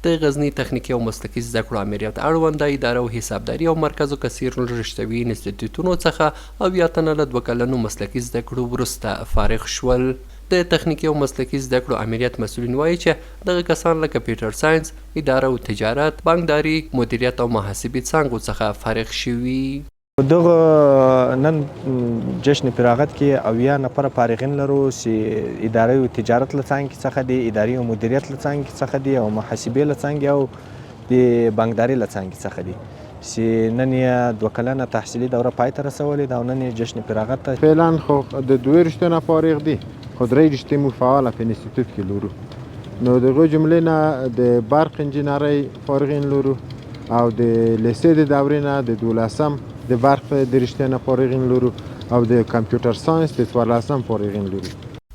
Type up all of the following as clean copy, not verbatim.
د غزني تخنیکي او مسلکي زده کړو آمریت اړوند اداره او حسابداري او مرکز کثیر الرشتوي انستیتیوتونو څخه 70 تنه له 2 کلنو مسلکي زده کړو وروسته فارغ شول. د تخنیکي او مسلکي زده کړو آمریت مسؤلین وايي چې دغه کسان له کمپیوټر ساینس، اداره او تجارت، بانکداري، مدیریت او محاسبې څانګو څخه فارغ شوي. په دغه نن جشن فراغت کې 70 نفره فارغین لرو چې ادارې او تجارت له څانګې څخه دي، اداري او مدیریت له څانګې څخه دي او محاسبې له څانګې او د بانکداري له څانګې څخه دي چې نن یې 2 کلنه تحصیلي دوره پای ته رسولې ده او نن یې جشن فراغت ته. فعلا خو د دوه رشتو نه فارغ دي خو درې رشتې مو فعاله په انستیتوت کې لرو، نو د هغو جملې نه د برق انجینرۍ فارغین لرو او د لیسې د دورې نه د 12 د برق د رشتې نه فارغین لرو او د کمپیوټر ساینس د 14 فارغین لرو.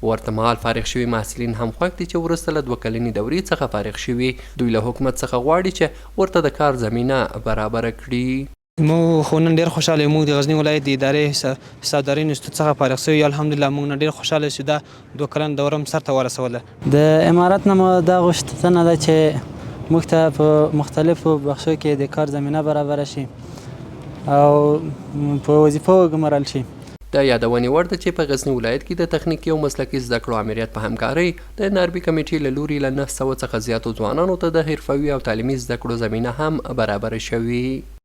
ورته مهال فارغ شوي محصلین هم خوښ دي چې وروسته له 2 کلنې دورې څخه فارغ شوي. دوی له حکومت څخه غواړي چې ورته د کار زمینه برابره کړي. موږ خو نن ډېر خوشحاله یو، موږ د غزني ولایت د ادارې حسابدارۍ انستیتوت څخه فارغ شوي یو، الحمدلله موږ نن ډېر خوشحاله یو چې دا 2 کلنه دوره مو سرته ورسوله. د امارت نه مو دا غوښتنه ده چې موږ ته په مختلفو بخشو کې د کار زمینه برابره شي او په وظیفو وګمارل شي. د یادونې وړ ده چې په غزني ولایت کې د تخنیکي او مسلکي زده کړو آمریت په همکارۍ د ان آر بي کمېټې له لوري له 900 څخه زیاتو ځوانانو ته د حرفوي او تعلیمي زده کړو زمینه هم برابره شوې.